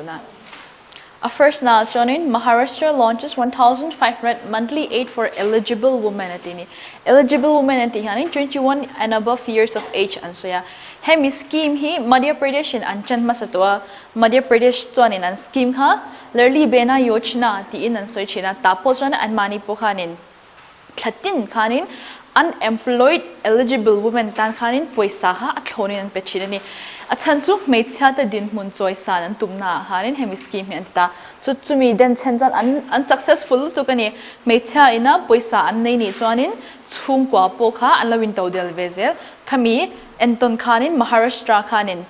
tuna. A first na chuanin Maharashtra launches 1,500 monthly aid for eligible women a ti ni. Eligible women an tih hianin 21 and above years of age an sawi a. Hemi scheme hi Madhya Pradesh in an chan hmasa tawh a, Madhya Pradesh chuanin an scheme kha Ladli Behna Yojana tiin an sawi thin a, tah pawh chuan anmahni pawh khanin thla tin khanin unemployed eligible women tan khanin pawisa kha a thlawnin an pe thin a ni. A chhan chu hmeichhia te dinhmun chawisan an tumna ah khanin hemi scheme hi an ti ta. Chu chumi den chhen chuan an an successful lutuk a ni. Hmeichhia ina pawisa an nei nih chuanin chhungkua pawh kha an lo into del ve zel. Khami entawn khanin Maharashtra khanin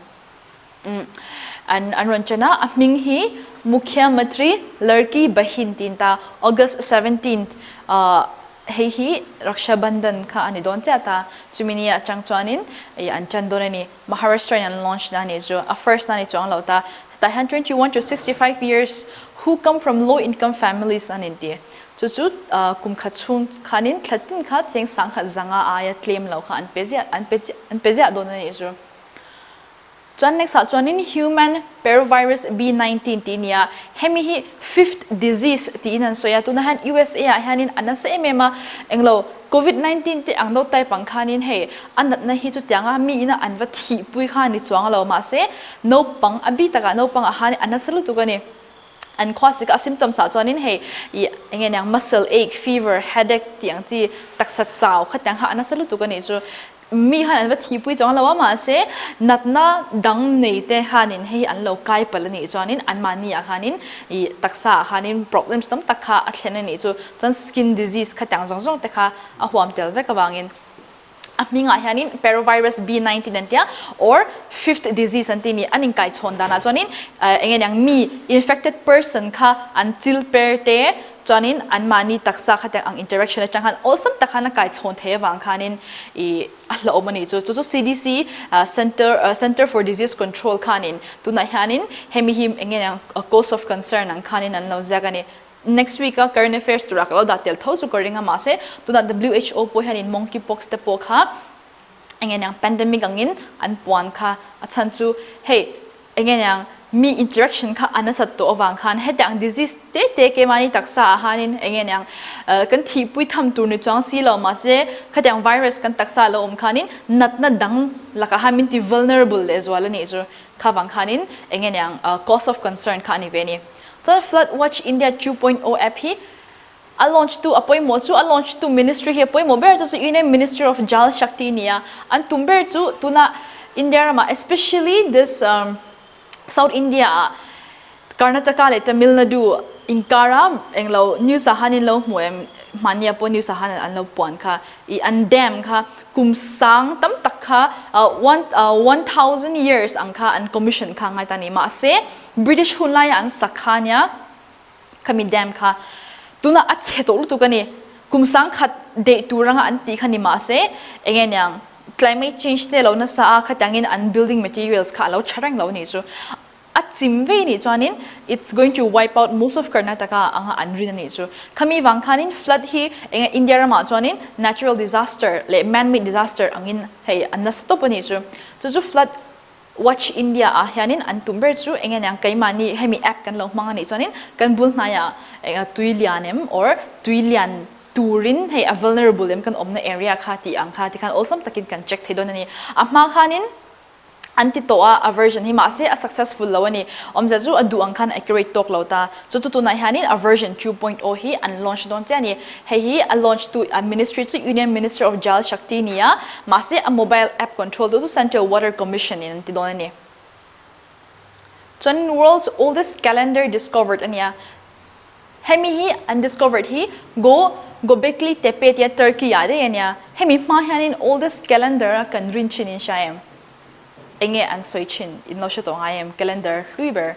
an an rawn chen a, a hming hi Mukhyamantri Larki Bahin tiin ta August 17th hei hi Raksha Bandhan kha a ni dawn chiah ta. Chumi ni atang chuanin an tan dawn a ni. Maharashtra in an launch na a nih chu a first na a ni chuang lo ta. Hetah hian 21 to 65 years who come from low income families an inti. Chu chu kum khat chhung khanin thla tin kha cheng sangkhat zanga aia tlem lo kha an pe ziah an pe an pe ziah dawn a nih chu. Chuan next ah chuanin human parvovirus B19 tih a ni a, hemi hi fifth disease tiin an sawi a, tunah hian USA ah hianin a nasa em em a, englo covid 19 te ang deuh type ang khanin hei a natna hi chutianga mi ina an va thihpui kha a ni chuang lo mahse naupang a bi takah naupang ah khan a nasa lutuk a ni. An khua sik a symptoms ah chuanin hei ih enge niang muscle ache, fever, headache tih ang chi taksa chau khatiang kha a nasa lutuk a nih chu. Mi khan an va thihpui chuang lo a mahse natna dang nei te khanin hei an lo kai palh a nih chuanin anmahni ah khanin ih taksa ah khanin problems tam tak kha a thlen a nih chu. Chuan skin disease khatiang zawng zawng te kha a huam tel vek avangin a hmingah hianin parvovirus B19 an tia or fifth disease an ti ni an inkaichhawn danah chuanin eng nge niang mi infected person kha an chil per te chuanin anmahni taksa kha tiang ang interaction atang khan awlsam tak khan a kaichhawn thei avang khanin ih a hlauhawm a nih chu chu chu CDC center center for disease control khanin tunah hianin hemi hi eng nge niang cause of concern ang khanin an lo ziak a ni. Next week a current affairs tura ka lo dah tel tho chu ka ring a mahse tunah WHO pawh hianin monkeypox te pawh kha eng nge niang pandemic angin an puan kha a chhan chu hei eng nge niang mi interaction kha a nasat tawh avang khan hetiang disease te te keimahni taksa ah hianin eng nge niang kan thihpui tham tur ni chuang si lo mahse khatiang virus kan taksa a lo awm khanin natna dang lakah hian min ti vulnerable lehzual a nih chu kha vang khanin eng nge niang cause of concern kha a ni ve a ni. Chuan Flood Watch India 2.0 app hi a launch tu a pawimawh chu a launch tu ministry hi a pawimawh ber chu chu Union Ministry of Jal Shakti nia an tum ber chu tuna India ramah especially this um, South India ah Karnataka leh Tamil Nadu inkara englo news ah hanin lo hmu em hmania pawh news ah han an lo puan kha i an dam kha kum sang tam tak kha one 1000 years ang kha an commission kha ngai ta ni mahse British hun laia an sak kha ania khami dam kha tunah a chhe tawh lutuk a ni. Kum sangkhat deih tur anga an tih kha ni mahse enge niang climate change te lo nasa a khatiangin an building materials kha a lo tha reng lo a nih chu. A chim vei nih chuanin it's going to wipe out most of Karnataka anga an rin a nih chu. Khami vang khanin flood hi enge India ramah chuanin natural disaster leh man made disaster angin hei an nasa tawp a nih chu. Chu chu flood Watch India ah hianin an tum ber chu eng nge niang keimahni hemi app kan lo hmang anih chuanin kan bul hnaiah eng tui lian em or tui lian turin hei a vulnerable em kan awmna area kha tih ang kha tikhan awlsam takin kan check thei dawn a ni. A hma khanin an ti tawh a a version hi mahse a successful lo a ni. Awmzia chu a duh ang khan accurate tawk lo ta. Chu chu tunah hianin a version 2.0 hi an launch dawn chiah a ni. Hei hi a launch tu a ministry chu Union Minister of Jal Shakti ni a, mahse a mobile app control tu chu Central Water Commission in an ti dawn a ni. Chuan world's oldest calendar discovered a nia. Hemi hi an discovered hi Go Gobekli Tepe tia Turkey ah daih a nia. Hemi hma hianin oldest calendar a kan rin thin in hria em? Enge an sawi thin in lo hre tawh ngai em? Calendar hlui ber.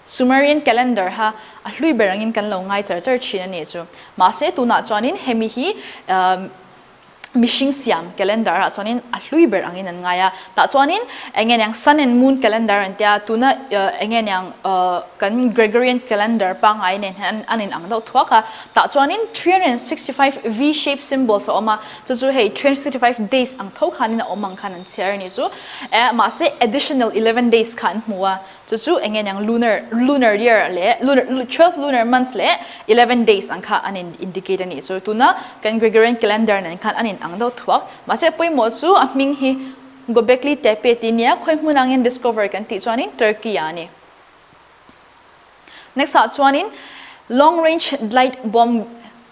Sumerian calendar ha a hlui ber angin kan lo ngai char char thin a nih chu. Mahse tunah chuanin hemi hi Mihring siam calendar ah chuanin a hlui ber angin an ngai a, tah chuanin eng nge niang sun and moon calendar an tia, tuna eng nge niang kan Gregorian calendar pangngai nen hian an inang deuh thuak a, tah chuanin 365 V-shape symbols a awm a, chu chu hei 365 days ang tho khanin a awm ang khan an chhiar a ni chu, mahse additional 11 days kha an hmu a. Chu chu eng nge niang lunar lunar year leh lunar 12 lunar months leh 11 days ang kha an in indicate a nih chu. Tuna kan Gregorian calendar nen khan an in ang deuh thuak. Mahse pawimawh chu a hming hi Gobekli Tepe tih nia khawi hmun angin discover kan tih chuanin Turkey ah a ni. Next ah chuanin long range glide bomb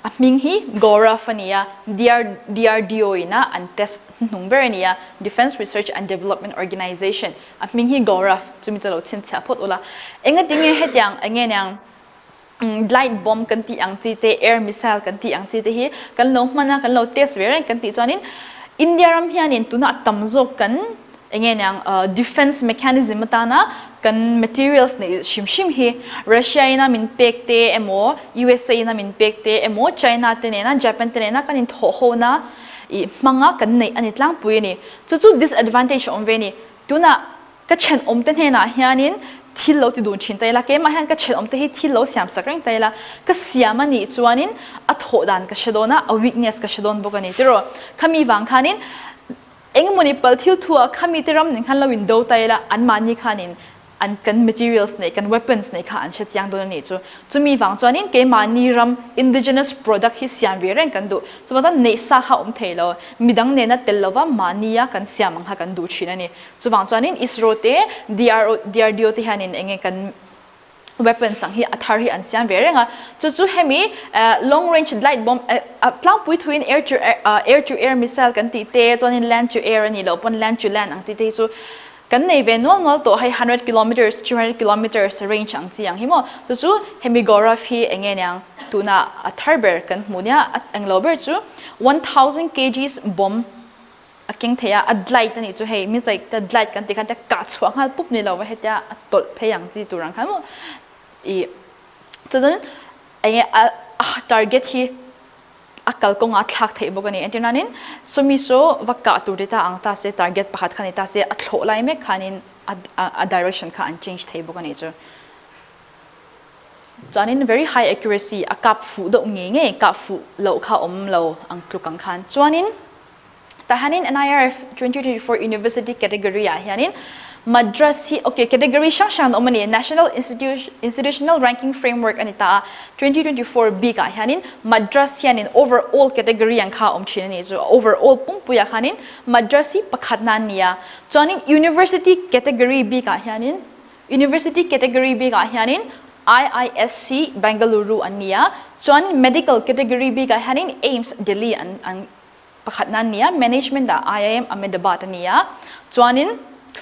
A hming hi Gaurav a ni a, DRDO in a an test hnuhnung ber a ni a, Defence Research and Development Organisation. A hming hi Gaurav, chumi chu lo chhinchhiah phawt ula. Engatinge hetiang eng nge niang glide bomb kan tih ang chi te, air missile kan tih ang chi te hi kan lo hman a, kan lo test ve reng kan tih chuanin India ram hianin tunah a tam zawk kan Eng nge niang defense mechanism atana kan materials neih hrim hrim hi Russia ina min pek te emaw USA ina min pek te emaw China te nena Japan te nena kan inthawh ho na ih hmanga kan neih a ni tlangpui a ni. Chu chu disadvantage a awm ve a ni. Tunah ka thenawm te hnenah hianin thil lo ti dun thin ta ila keimah hian ka thenawm te hi thil lo siam sak reng ta ila ka siam a nih chuanin a thawh dan ka hre dawn a, a weakness ka hre dawn bawk a ni tiraw. Khami vang khanin Engemawni pal thil thu ah khami te ram nen khan lo in do ta ila anmahni khanin an kan materials neih kan weapons neih kha an hre chiang dawn a nih chu. Chumi vang chuanin keimahni ram indigenous product hi siam ve reng kan duh. Chuvang chuan neih sa kha awm thei lo, midang nena tel lova mahnia kan siam ang kha kan duh thin a ni. Chuvang chuanin ISRO te DRO DRDO te hianin enge kan weapons ang hi a thar hi an siam ve reng a, chu chu hemi long range glide bomb tlangpui thuin air to air to air missile kan tih te chuanin land to air a nih loh pawn land to land ang chi te hi chu kan nei ve nual nual tawh hei 100 kilometers 200 kilometers range ang chi ang hi maw chu chu hemi Gaurav hi eng nge niang tuna a thar ber kan hmuh nia a englo ber chu 1000 kgs bomb A keng thei a, a dlait a nih chu hei means like ta dlait kan tih khan tia kah chhuah nghal pup ni lo va hetia a tawlh phei ang chi tur ang khan maw ih chuan eng nge a target hi a kalkawng ah a thlak theih bawk a ni entir nanin sawmi saw va kah tur ti ta ang ta se target pakhat kha ni ta se a thlawh lai mek khanin a a direction kha an change thei bawk a nih chu. Chuanin very high accuracy a kap fuh deuh ngei ngei kah fuh loh kha awm lo ang tluk ang khan chuanin. Tahanin NIRF 2024 University category ah hianin Madras hi ok category hrang hrang an awm a ni National Institutional Ranking Framework a ni ta a 2024 bik ah hianin Madras hianin overall category ang kha a awm thin a ni chu overall pumpuiah khanin Madras hi pakhatna an ni a chuanin University category bik ah hianin University category bik ah hianin IISc Bengaluru an ni a chuanin Medical category bik ah hianin AIIMS Delhi an an Pakhatna an ni a, Management ah IIM Ahmedabad a ni a, chuanin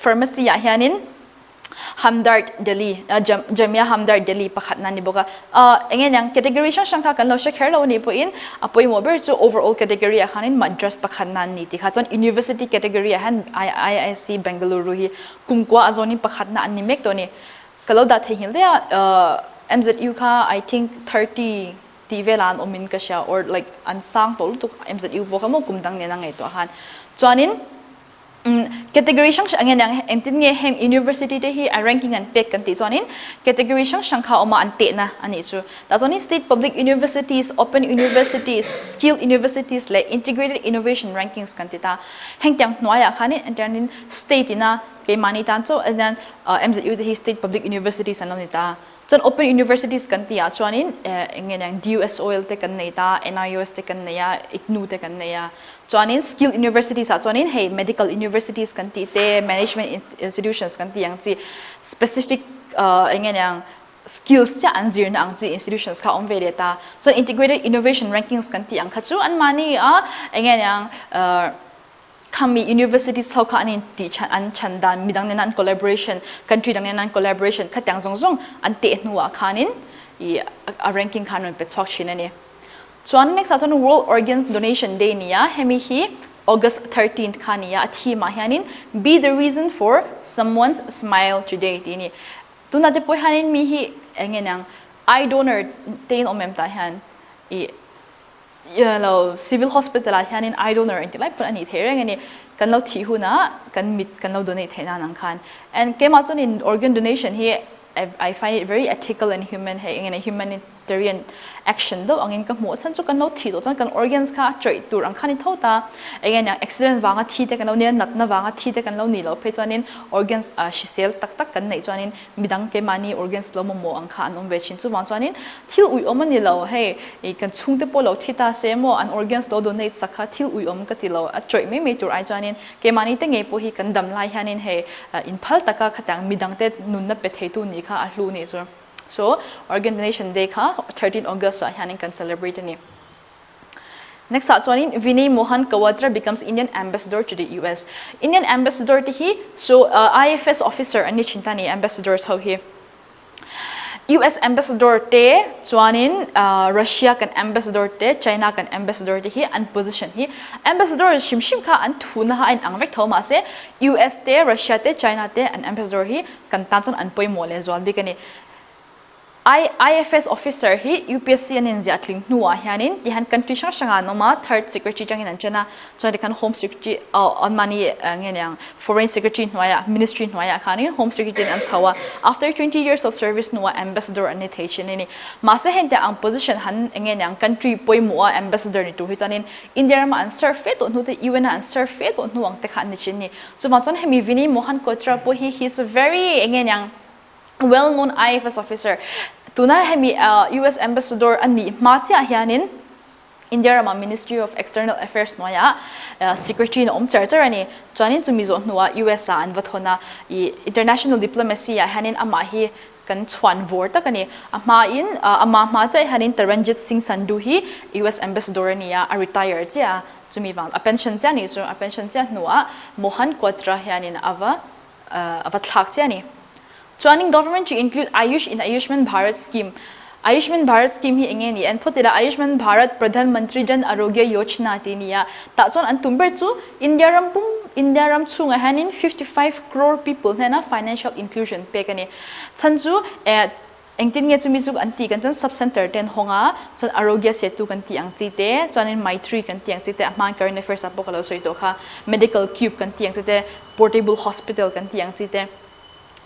Pharmacy ah hianin Hamdard Delhi, Jamia Hamdard Delhi pakhatna a ni bawk a. Eng nge niang category hrang hrang kha kan lo hre kher lo a nih pawhin a pawimawh ber chu overall category ah khanin Madras pakhatna an ni tih kha chuan University category ah hian IISc Bengaluru hi kumkua a zawnin pakhatna an ni mek tawh a ni. Ka lo dah theihnghilh daih a, MZU kha I think 30 tih velah an awm in ka hria or like an sang tawh lutuk MZU pawh kha maw kum dang nen a ngaihtuah khan chuanin category hrang hrang enge niang engtin nge heng university te hi a ranking an pek kan tih chuanin category hrang hrang kha a awm a an tehna a nih chu tah chuanin state public universities open universities skill universities leh integrated innovation rankings kan ti ta hengtiang hnuaiah khanin entirnin state ina keimahni tan chauh a hian MZU te hi state public universities an lo ni ta. Chuan Open Universities kan tih ah chuanin eng nge niang DUSOL te kan nei ta, NIOS te kan nei a, IGNOU te kan nei a. Chuanin Skill Universities ah chuanin hei Medical Universities kan tih te, Management Institutions kan tih ang chi specific eng nge niang skills chiah an zirna ang chi institutions kha a awm ve leh ta. Chuan Integrated Innovation Rankings kan tih ang kha chu anmahni a eng nge niang Khami universities ho kha an in tih chhan an chhan dan midang nena an collaboration country dang nena an collaboration khatiang zawng zawng an teh hnuah khanin i a ranking khan rawn pe chhuak thin a ni. Chuan next ah chuan World Organ Donation Day nia hemi hi August 13th kha nia a theme ah hianin be the reason for someone's smile today tih a ni. Tunah te pawh hianin mi hi eng nge niang eye donor te in awm em tah hian i. Lo civil hospital ah hianin eye donor engti lai pawn a nih theih reng a ni. Kan lo thih hunah kan mit kan lo donate theih nan ang khan. And keimah chuanin organ donation hi I find it very ethical and human hei eng nge humanitarian action deuh angin ka hmuh a chhan chu kan lo thih tawh chuan kan organs kha a chawih tur ang khan i tho ta. Eng nge niang accident vanga thi te kan lo nia natna vanga thi te kan lo nih loh phei chuanin organs hrisel tak tak kan neih chuanin midang keimahni organs lo mamawh ang kha an awm ve thin. Chuvang chuanin thil uiawm a ni lo, hei ih kan chhungte pawh lo thi ta se maw an organs lo donate sak kha thil uiawm ka ti lo, a chawih mai mai tur ai chuanin keimahni te ngei pawh hi kan dam lai hianin hei inphal taka khatiang midangte nunna pe theitu nih kha a hlu nih chu. So organ donation day kha 13 August ah hianin kan celebrate a ni. Next ah chuanin Vinay Mohan Kawatra becomes Indian Ambassador to the US. Indian Ambassador te hi so IFS officer an ni thin ta ni ambassadors ho hi. US Ambassador te chuanin Russia kan ambassador te China kan ambassador te hi an position hi ambassador hrim hrim kha an thu na ha in ang vek tho mahse US te Russia te China te an ambassador hi kan tan chuan an pawimawh leh zual bik ani. IFS officer hi UPSC an inziah tling hnuah hianin tihian country hrang hrangah an awm a, third secretary tangin an chen a, chuan tikhan home secretary anmahni nge niang foreign secretary hnuaiah ministry hnuaiah khanin home secretary in an chho a, after 20 years of service hnuah ambassador an ni thei thin a ni. Mahse heng te ang position han enge niang country pawimawha ambassador ni tur hi chuanin India rama an serve fe tawh hnu te UN a an serve fe tawh hnu ang te kha an ni thin a ni. Chuvang chuan hemi Vinay Mohan Kwatra pawh hi he is a very enge niang well known IFS officer tuna hemi US ambassador a nih hma chiah hianin India rama Ministry of External Affairs hnuaiah secretary in a awm char char a ni. Chuanin chumi zawh hnuah US ah an va thawn a, i international diplomacy ah hianin amah hi kan chhuan vawr tak a ni. A hmain amah hma chiah hianin Taranjit Singh Sandhu hi US ambassador a ni a, a retire chiah a, chumi vang a pension chiah a nih chu, a pension chiah hnuah Mohan Kwatra hianin a va a va thlak chiah a ni. Chuanin government to include Ayush in Ayushman Bharat scheme. Ayushman Bharat scheme hi enge ni? An phawt ila Ayushman Bharat Pradhan Mantri Jan Arogya Yojana tih a ni a. Tah chuan an tum ber chu India ram pum India ram chhungah hianin 55 crore people hnena financial inclusion pek a ni. Chhan chu eh Engtin nge chumi chu an tih kan chuan sub center te an hawng a, chuan Arogya Setu kan tih ang chi te, chuanin Maitri kan tih ang chi te, a hmain current affairs ah pawh ka lo sawi tawh kha, medical cube kan tih ang chi te, portable hospital kan tih ang chi te,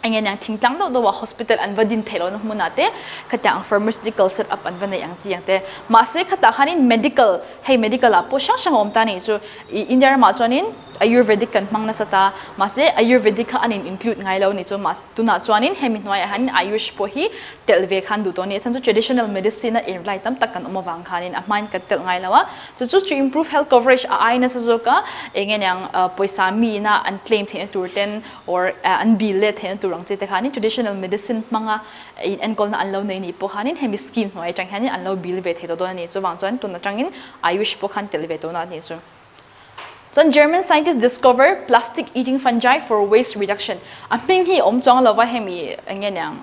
eng nge niang thingtlang deuh deuh ah hospital an va din theih lohna hmun ah te khatiang ang pharmaceutical set up an va neih ang chi ang te. Mahse khatah khanin medical hei medical ah pawh hrang hrang a awm ta a nih chu, ih India ramah chuanin Ayurvedic kan hmang nasa ta, mahse Ayurvedic kha an in include ngai lo a ni chu, mahse tunah chuanin hemi hnuaiah hianin Ayush pawh hi telh ve khan duh tawh a ni, a chhan chu traditional medicine a inrelai tam tak kan awm avang khanin a hmain kan telh ngai lo a, chu chu to improve health coverage a ai nasa zawk a, eng nge niang pawisa mi ina an claim theihna tur ten or an bill let theihna tur ang chi te khanin traditional medicine hmanga in enkawlna an lo nei nih pawh khanin hemi scheme hnuai atang hianin an lo bill ve thei tawh dawn a ni, chuvang chuan tun atangin Ayush pawh khan telh ve tawh na a ni chu. Chuan German scientists discover plastic eating fungi for waste reduction. A hming hi awm chuang lova hemi eng nge niang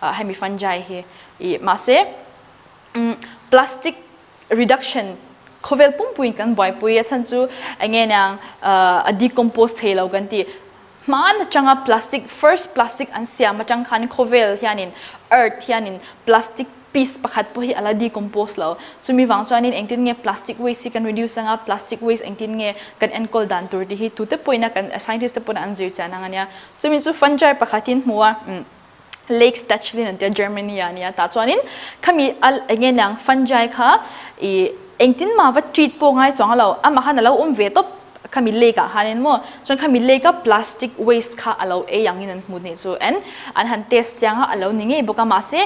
hemi fungi hi i mahse plastic reduction khawvel pumpuiin kan buaipui a chhan chu eng nge niang a decompose thei lo kan ti. Hmaan atanga plastic first plastic an siam atang khan khawvel hianin earth hianin plastic piece pakhat pawh hi a la decompose lo. Chumi vang chuanin engtin nge plastic waste hi kan reduce anga plastic waste engtin nge kan enkawl dan tur tih hi tute pawhin a kan scientist te pawhin an zir chian ang ania. Chumi chu fungi pakhatin hmu a Lake Stachlin an tia Germany ah ania tah chuanin khami a enge niang fungi kha ih engtin mah va treat pawh ngai chuang lo amah khan alo awm ve tawp khami lake ah khanin maw chuan khami lake a plastic waste kha alo ei angin an hmu nih chu and an han test chiang a alo ni ngei bawk a mahse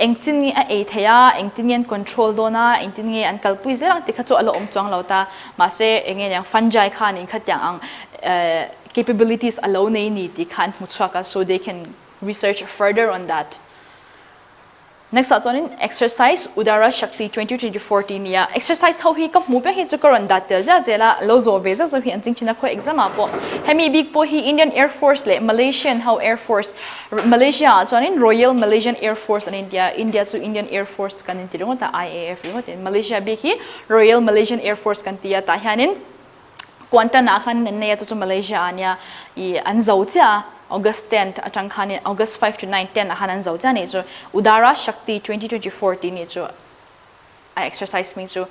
engtin nge a ei theih a engtin nge an control dawn a engtin nge an kalpui zel ang tih kha chu alo awm chuang lo ta mahse enge niang fungi khanin khatiang ang eh capabilities a lo nei ni tih kha an hmu chhuak a, so they can research further on that. Next ah chuanin exercise Udara Shakti 2024 tih nia exercise ho hi ka hmu piang hi chu ka rawn dat tel ziah zel a, lo zawh ve zauh zauh hi an ching thin a khawi exam ah pawh hemi bik pawh hi Indian Air Force leh Malaysian ho Air Force Malaysia ah chuanin Royal Malaysian Air Force an intia India chu Indian Air Force kan inti ringawt a IAF ringawt in Malaysia bik hi Royal Malaysian Air Force kan ti a tah hianin Kuantan ah khan an nei a chu chu Malaysia ah nia i an zo chiah a August 10 atang khanin August 5 to 9 10 ah khan an zo chiah a nih chu Udara Shakti 2024 tih nih chu a exercise hming chu.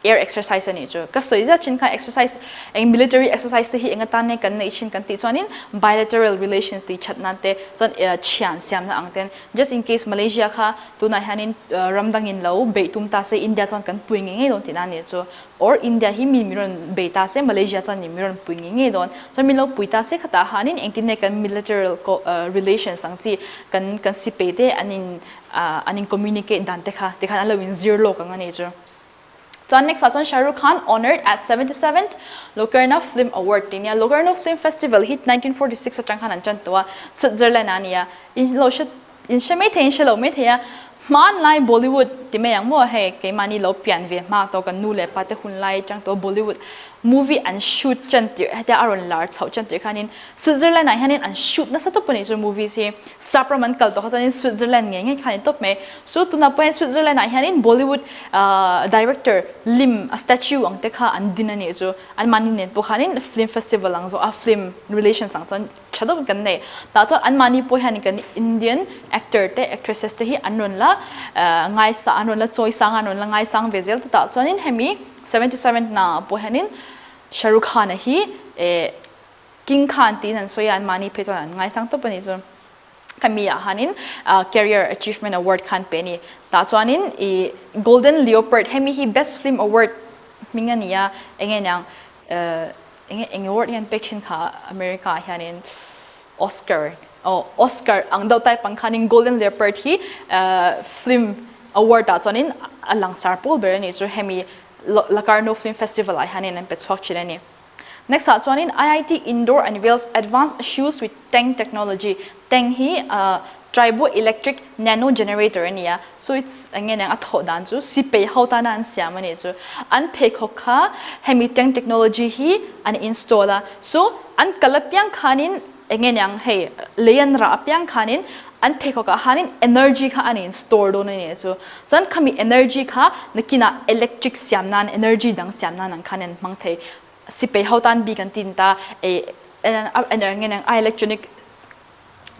Air exercise a nih chu. Ka sawi zat thin kha exercise eng military exercise te hi eng atan nge kan neih thin kan tih chuanin bilateral relations tih that nan te chuan thian siamna ang ten just in case Malaysia kha tunah hianin ram dangin lo beih tum ta se India chuan kan pui ngei ngei dawn tihna a nih chu or India hi mi min rawn bei ta se Malaysia chuan mi rawn pui ngei ngei dawn chuan min lo pui ta se khatah hanin engtin nge kan bilateral relations ang chi kan kan sipei te an in an in communicate dan te kha tikhan an lo in zir lawk ang a nih chu. Chuan next ah chuan Shah Rukh Khan honoured at 77th Locarno Film Award tih nia. Locarno Film Festival hi 1946 atang khan an tan tawh a, Switzerland ah a ni a. In lo hre in hre mai thei in hre lo mai thei a, hmanlai Bollywood ti mai ang maw hei keimahni lo pian ve hma tawh kan nu leh pa te hun lai atang tawh Bollywood movie an shoot tan tirh hetia a rawn lar chhoh tan tirh khanin Switzerland ah hianin an shoot nasa tawp a nih chu movies hi. Sap ram an kal tawh kha chuanin Switzerland ngei ngei kha a ni tawp mai. So tunah pawh hian Switzerland ah hianin Bollywood director lim a statue ang te kha an din a nih chu. Anmahni nen pawh khanin film festival ang zawh a film relations ang chuan tha deuhin kan nei. Tah chuan anmahni pawh hian kan Indian actor te actresses te hi an rawn la ngaisa an rawn la chawisang a an rawn la ngaisang ve zel ta tah chuanin hemi 77 na pawh hianin Shah Rukh Khan a hi King Khan tiin an sawi a, anmahni phei chuan an ngaisang tawp a nih chu. Khami ah khanin Career Achievement Award kha an pe a ni. Tah chuanin i Golden Leopard hemi hi Best Film Award hming a ni a, enge niang enge eng award nge an pek thin kha America ah hianin Oscar aw Oscar ang deuh type ang khanin Golden Leopard hi film award ah chuanin a langsar pawl ber a nih chu hemi Locarno Film Festival ah hianin an pe chhuak thin a ni. Next ah chuanin IIT Indore unveils advanced shoes with Tang technology. Tang hi triboelectric nano generator a ni a, so it's eng nge niang a thawh dan chu sipei ho tana an siam a nih chu. An pheikhawk kha hemi Tang technology hi an install a, so an kal apiang khanin eng nge niang hei lei an rah apiang khanin an pheikhawk ah khanin energy kha an in store dawn a nih chu. Chuan khami energy kha nakinah electric siam nan energy dang siam nan ang khan an hmang thei. Sipei ho tan bik an tin ta e nge nang electronic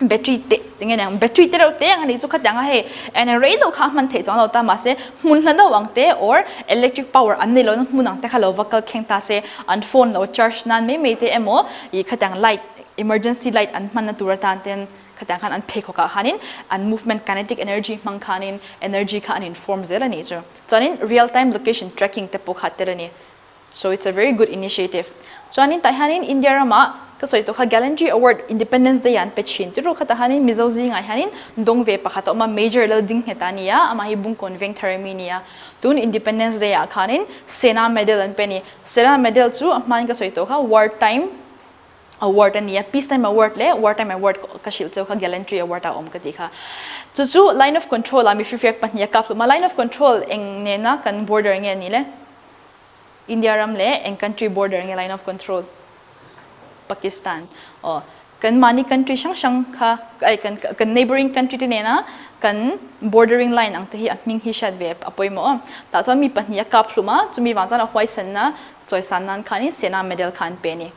battery te nge nang battery te reuh te ang ani chu khatiang a hei en rei deuh kha hman theih chuang lo ta mahse hmun hla deuh ang te or electric power an nei lo na hmun ang te kha lo va kal thleng ta se an phone lo charge nan mai mai te emaw ih khatiang light emergency light an hman na tur atan ten Khatiang khan an pheikhawk ah khanin an movement kinetic energy hmang khanin energy kha an in form zel a nih chu. Chuanin real time location tracking te pawh kha tel a ni. So it's a very good initiative. Chuanin tah hianin India ramah ka sawi tawh kha Gallantry Award Independence Day ah an pe thin. Tiru khatah hianin Mizo zingah hianin dawng ve pakhat a awm a, Major Laldingngheta a ni a, amah hi Bungkawn Vengthar ami a ni a. Tun Independence Day ah khanin Sena Medal an pe a ni. Sena Medal chu a hmain ka sawi tawh kha war time award a ni a, peace time award leh war time award ka hrilh cheu kha gallantry award a awm ka tih kha. Chu chu line of control ah mihrifiak pahnih a kap hlum a, line of control eng nena kan border nge a ni le? India ram leh eng country border nge line of control? Pakistan. Aw kan mahni country hrang hrang kha ai kan kan neighboring country te nena kan bordering line ang te hi a hming hi hriat ve a pawimawh a. Tah chuan mi pahnih a kap hlum a, chumi vang chuan a huaisanna chawisan nan khanin Sena medal kha an pe a ni.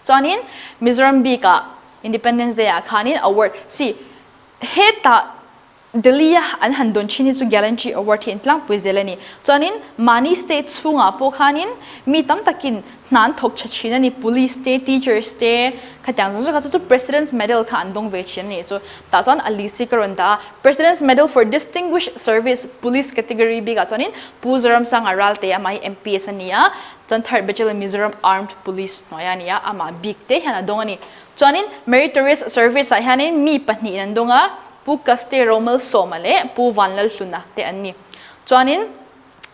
Chuanin Mizoram bikah Independence Day ah khanin award si hetah Delhi a an han dawn thin hi chu Gallantry Award hi an tlangpui zel a ni. Chuanin mahni state chhungah pawh khanin mi tam takin hna an thawk tha thin a ni, police te, teachers te, khatiang zawng zawng kha chu chu President's Medal kha an dawng ve thin a ni chu. Tah chuan a list hi ka rawn dah a, President's Medal for Distinguished Service Police category bikah chuanin Pu Zoramsanga Ralte amah hi MPS a ni a, Chuan Third Battalion Mizoram Armed Police hnuaia a ni a, amah bik te hian a dawng a ni. Chuanin Meritorious Service ah hianin mi pahnihin an dawng a, Pu Kaste Romalsawma leh Pu Vanlalhluna te an ni. Chuanin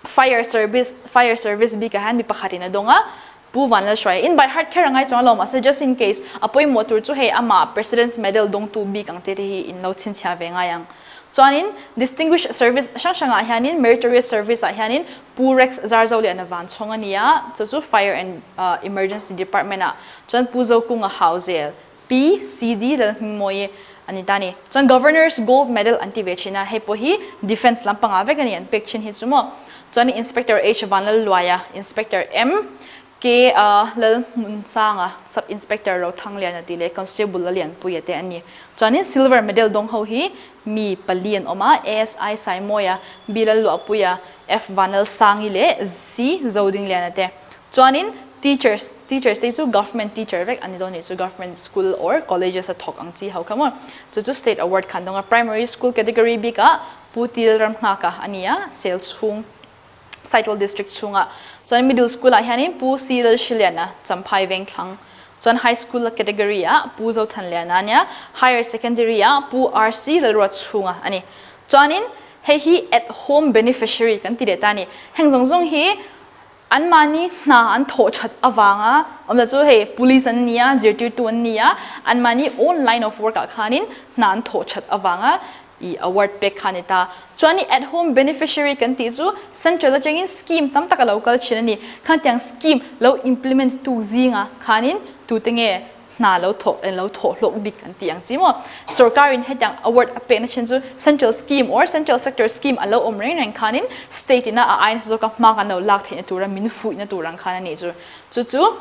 Fire Service Fire Service bikah hian mi pakhatin a dawng a, Pu Vanlalhruaia. In by heart kher a ngai chuang lo mahse just in case a pawimawh tur chu hei amah President's Medal dawngtu bik ang che te hi in lo chhinchhiah ve ngai ang. Chuanin Distinguished Service hrang hrangah hianin Meritorious Service ah hianin Pu Rex Zarzoliana van chhawng a ni a, chu chu Fire and Emergency Department ah chuan Pu Zokunga Hauzel, Pi CD Lalhmingmawii a ni ta a ni. Chuan Governor's Gold Medal an ti ve thin a, hei pawh hi Defence lampangah vek a ni an pek thin hi chu maw. Chuan Inspector H Vanlalluaia, Inspector M. K A Lalhmunsanga, Sub Inspector Rothangliana tih leh Constable Lalianpuia te an ni. Chuanin Silver Medal dawng ho hi mi pali an awm a, ASI Saimawia, B Lalluahpuia, F Vanlalsangi leh C Zodingliana te. Chuanin Teachers, Teachers te chu Government Teacher vek an ni dawn nih chu, Government School or Colleges a thawk ang chi ho kha maw. Chu chu State Award kha an dawng a. Primary School Category bikah Pu Tilramnghaka a ni a, Sel chhung. Saitual District chhungah chuan Middle School ah hianin Pu C Lalhriliana Champhai Vengthlang chuan High School category ah Pu Zothanliana a nia, Higher Secondary ah Pu RC Lalruatchhunga a ni. Chuanin hei hi At Home Beneficiary kan ti leh ta a ni. Heng zawng zawng hi anmahni hna an thawh that avanga awmzia chu hei Police an ni a, zirtirtu an ni a, anmahni own line of work ah khanin hna an thawh that avanga i award pek kha a ni ta. Chuan i at home beneficiary kan tih chu central atangin scheme tam tak a lo kal thin a ni. Khangtiang scheme lo implement tu zinga khanin tute nge hna lo thawk lo thawh hlawk bik kan tih ang chi maw. Sorkarin hetiang award a pekna thin chu central scheme or central sector scheme a lo awm reng reng khanin state ina a aina zawka hma kan lo lak theihna tura min fuihna tur ang khan a ni chu. Chu chu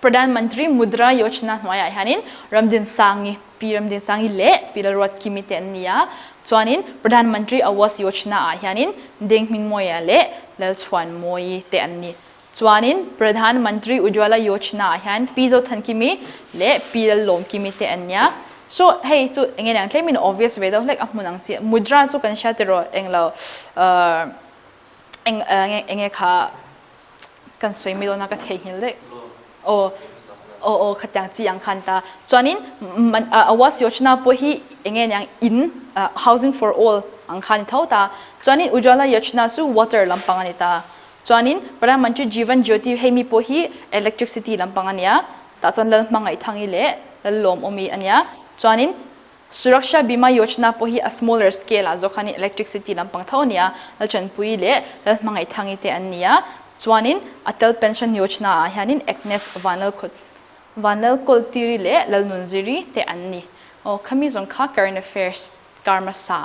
Pradhan Mantri Mudra Yojana hnuaiah hianin Ramdinsangi, Pi Ramdinsangi leh Pi Lalruatkimi te an ni a, chuanin Pradhan Mantri Awas Yojana ah hianin Deng Hmingmawia leh Lalchhuanmawii te an ni. Chuanin Pradhan Mantri Ujjwala Yojana ah hian Pi Zothankimi leh Pi Lallawmkimi te an nia. So hei chu enge niang tlemin obvious ve deuh hlek a hmun ang chi. Mudra chu kan hria tiraw englo eng enge kha kan sawi mai dawn a ka theihnghilh daih aw aw aw khatiang chi ang khan ta chuanin Awas Yojana pawh hi enge niang in housing for all ang khan ni tho ta chuanin Ujjwala Yojana chu water lampang a ni ta chuanin Pradhan Mantri Jeevan Jyoti hei mi pawh hi electricity lampang a nia tah chuan Lalhmangaihthang-i leh Lallawmawmi a nia chuanin Suraksha Bima Yojana pawh hi a smaller scale ah zawk khanin electricity lampang tho a ni a, Lalchanpui leh Lalhmangaihthang-i te an ni a, chuanin Atal Pension Yojana ah hianin Agnes Vanlalkhawt Vanlalkawltiri leh Lalnunziri te an ni. Aw khami zawng kha current affairs karma sa.